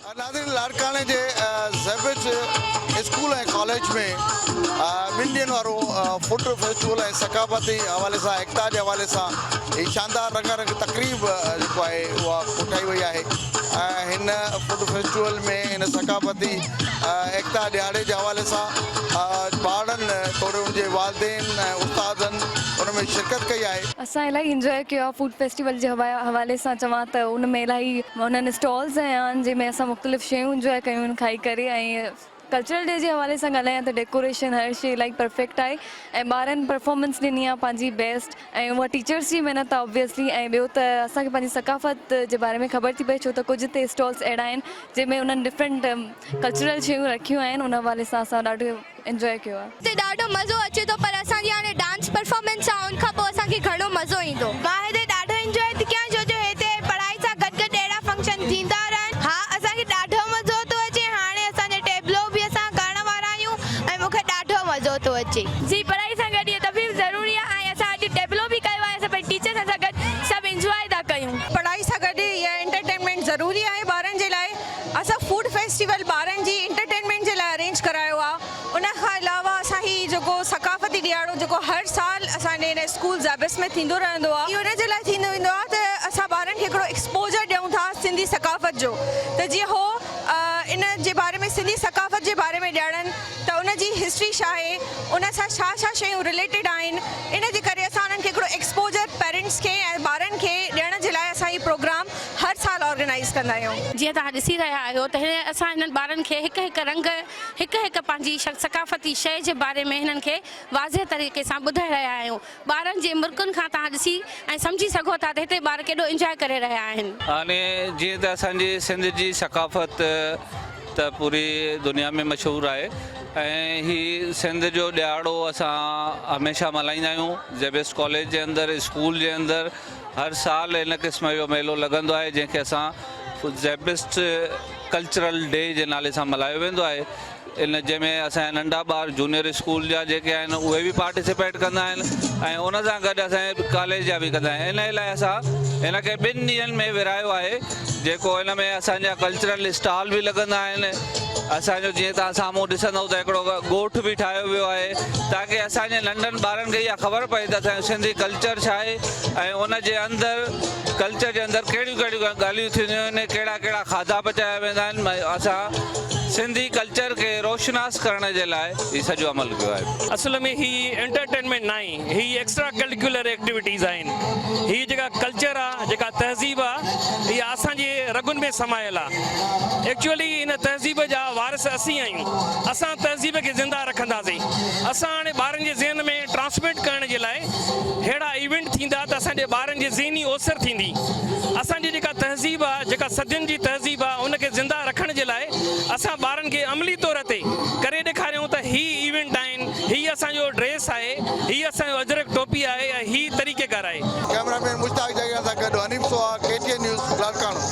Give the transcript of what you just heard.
ناظرين لاڙڪاڻي جي زيبٽ اسڪول ۽ ڪاليج ۾ ٻن ڏينهن وارو فوڊ فيسٽيول ۽ ثقافتي حوالي سان ايڪتا جي حوالي سان هي شاندار رنگا رنگ تقريب جيڪو آهي اها ڪوٺائي وئي آهي ۽ هن فوڊ فيسٽيول ۾ هن ثقافتي ايڪتا ڏهاڙي جي حوالي سان ٻارڙن توڙي ان جي والدين ۽ استادن ان ۾ شرڪت ڪئي آهي. اسان الاهي انجواء ڪيو آهي فوڊ فيسٽيول جي حوالي سان چوان ته ان ۾ الاهي انهن اسٽالز هنيا آهن جنهن ۾ اسان مختلف شيون انجواء ڪيون آهن کائي ڪري ۽ ڪلچرل ڊي جي حوالي سان ڳالهايان ته ڊيڪوريشن هر شي الاهي پرفيڪٽ آهي ۽ ٻارن پرفارمنس ڏني آهي پنهنجي بيسٽ ۽ اها ٽيچرس جي محنت آهي اوبويسلي ۽ ٻيو ته اسان کي پنهنجي ثقافت جي باري ۾ خبر ٿي پئي ڇو ته ڪجهه هتي اسٽالز اهڙا آهن جنهن ۾ انهن ڊفرنٽ ڪلچرل شيون رکيون آهن ان حوالي سان اسان ڏاڍو انجواء ڪيو آهي. هتي ڏاڍو مزو اچي ٿو پر اسان جي هاڻي ڊانس پرفارمنس آ ان کان پوء اسان کي گهڻو مزو ايندو. مان هتي ڏاڍو انجواء ٿي ڪيان ڇو جو هتي پڙهائي سان گڏ گڏ اهڙا فنڪشن ٿيندا رهن. ها اسان کي ڏاڍو مزو ٿو اچي هاڻي اسان جو ٽيبلو به اسان ڪرڻ وارا آهيون ۽ مون کي ڏاڍو مزو ٿو اچي. جي پڙهائي سان گڏ اهي تفريح ضروري آ ۽ اسان اڄ ٽيبلو به ڪيو آهي اسان پنهنجي ٽيچر سان گڏ سڀ انجواء ٿا ڪيون. پڙهائي سان گڏ اها انٽرٽينمينٽ ضروري آهي ٻارن جي لاء. اسان فوڊ فيسٽيول ٻارن جي انٽرٽينمينٽ جي لاء ارينج ڪرايو آ ان کان علاوه اسان هي جيڪو ثقافتي ڏيهاڙو جيڪو هر سال اسان جي هن اسڪول زيبس ۾ ٿيندو رهندو آ اهو ان جي لاء ٿيندو ويندو آ ته اسان ٻارن کي هڪڙو ايڪسپوجر ڏيون ٿا سنڌي ثقافت جو ته جيئن هو ان جي باري ۾ سنڌي ثقافت جي باري ۾ ڄاڻن ته ان جي هسٽري ڇا آهي ان سان ڇا ڇا شيون رليٽيڊ آهن ان جي ڪري اسان انهن کي هڪڙو ايڪسپوجر پيرنٽس کي ۽ ٻارن کي ڏيڻ جي لاء اسان هي پروگرام هر سال آرگنائيز ڪندا آهيون. جيئن توهان ڏسي رهيا آهيو ته هن اسان هنن ٻارن کي هڪ هڪ رنگ هڪ هڪ پنهنجي ثقافتي شيء جي باري ۾ هنن کي واضح طريقي سان ٻڌائي رهيا آهيون. ٻارن جي مرڪن کان توهان ڏسي ۽ سمجهي سگهو ٿا ته هتي ٻار ڪيڏو انجواء ڪري رهيا آهن. هاڻي جيئن ته اسان جي سنڌ جي ثقافت ته پوري دنيا ۾ مشهور آهي ۽ هي سنڌ جو ڏهاڙو اسان هميشه ملهائيندا آهيون زيبسٽ ڪاليج جي اندر اسڪول جي اندر هر سال ان قسم جو ميلو لڳندو آهي جنهن کي اسان زيبسٽ ڪلچرل ڊي جي نالي سان ملهايو ويندو آهي ان جنهن ۾ اسان جا ننڍا ٻار جونيئر اسڪول جا جيڪي آهن اهي به پارٽيسپيٽ ڪندا آهن ۽ ان سان گڏ اسان جي ڪاليج جا به ڪندا آهن ان لاء اسان ان کي ٻن ڏينهن ۾ ورهايو آهي جيڪو ان ۾ اسان جا ڪلچرل اسٽال به لڳندا آهن اسان جو جيئن تهان سامهون ڏسندو ته هڪڙو ڳوٺ به ٺاهيو ويو آهي تاڪي اسان جي ننڍن ٻارن کي اها خبر پئي ته اسان جو سنڌي ڪلچر ڇا آهي ۽ ان جي اندر ڪلچر جي اندر ڪهڙيون ڪهڙيون ڳالهيون ٿينديون آهن ڪهڙا ڪهڙا کاڌا پچايا ويندا آهن اسان سنڌي ڪلچر کي روشناس ڪرڻ جي لاء هي سڄو عمل ڪيو آهي. اصل ۾ هي انٽرٽينمينٽ ناهي هي ايڪسٽرا ڪريڪيولر ايڪٽيوٽيز آهن هي جيڪا ڪلچر آ جيڪا تهذيب آ اها اسان جي رڳن ۾ سمايل آ ايڪچوئلي هن تهذيب جا وارث اسين آهيون اسان تهذيب کي زنده رکنداسين اسان هاڻي ٻارن جي ذهن ۾ ٽرانسميٽ ڪرڻ جي لاء ههڙا ايونٽ ٿيندا ته اسان جي ٻارن جي ذهني اوسر ٿيندي. اسان جي جيڪا تهذيب آ، جيڪا صدين جي تهذيب آ، ان کي زنده رکڻ جي لاء اسان ٻارن کي عملي طور تي ڪري ڏيکاريون ته هي ايونٽ آهن، هي اسان جو ڊريس آهي، هي اسان جو اجرڪ ٽوپي آهي ۽ هي طريقيڪار آهي.